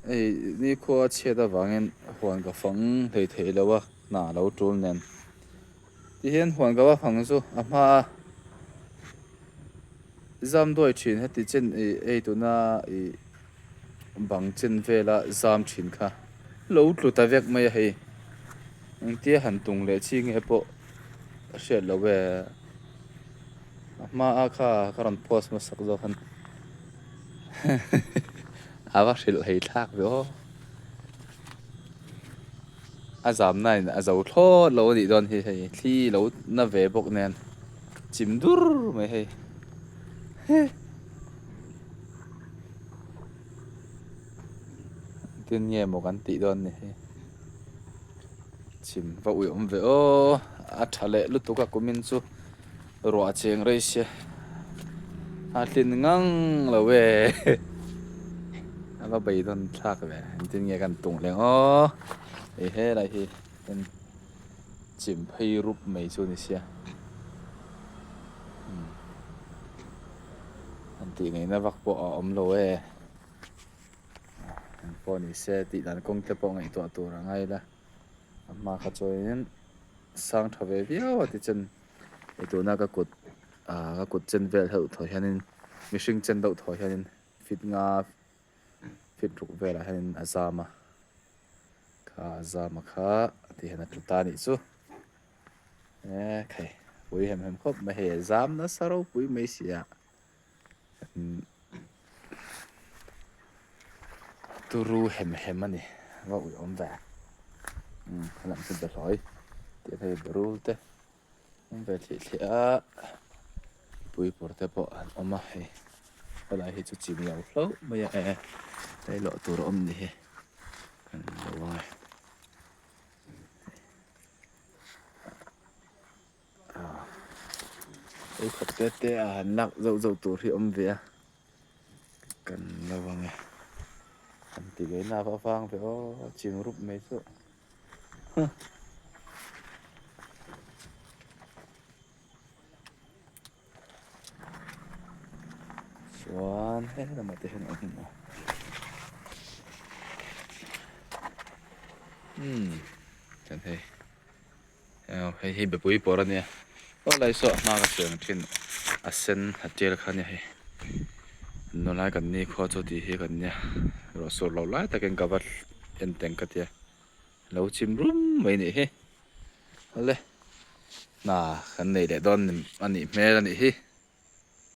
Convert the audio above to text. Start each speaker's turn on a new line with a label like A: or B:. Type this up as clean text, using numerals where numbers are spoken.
A: Hei nikhua chhiat avangin huan ka fang hlei thei lo a hna lo tul nen tihian huan ka va fang chu a hma a zam duai thin heti chen ih hei tuna ih bang chen vela zam thin kha lo tlu ta vek mai a hei engtia han tung leh chi nge pawh a hriat loh e a hma a kha ka rawn post hmasak zawk khan a va hrilh hei thlak ve aw a zamna in a zo thlawt lo a nih dawn hi hei thli lo na ve bawk nen chim dur mai hei engtin nge maw kan tih dawn ni hei chim va ui awm ve aw a tha leh lutuk a kumin chu. Ruah cheng rei sia a tlin ngang lo e a va beidawn thlak ve engtin nge kan tung leng aw hei helai hi en chim phei rup mai chu ni sia an tih ngaihna vak pawh a awm lo e engpawh ni se tih dan kawng te pawh ngaihtuah tur a ngai la a hma kha chuanin sang tha ve viau a tichuan Hei tuna ka kut ah ka kut chen vel deuh thaw hianin mihring chen deuh thaw hianin fit nga fit ruk velah hianin a zam a kha a zam a kha ti hian a tlu ta anih chu e khai pui hem hem khawp mai hei a zam nasa ropui mai si a turu hem hem a ni va ui awm ve umm helam chu behlawi tih hei berul te. Awm ve thliah thliah a puipawr te pawh an awm a hei helai hi chu chim lo hlauh mai a e hei lawh tur a awm ni hi kan lo ang e ei khawp te te a han lak zauh zauh tur hi awm ve a kan lo ang e an ti ve na va vang ve aw chim rup mai chu. Chuan he lamah te hian a awm a umm chuan hei hei hi bepui pawr a nia aw lai saw a hma ka sawi ang thin a sen a tial kha a nia hei nulai kan ni khua chu tih hi kan nia ruah sur loh lai takin ka va en teng ka tia lo chim rum mai nih hi awle hna kan nei leh dawn a nih hmel a nih hi.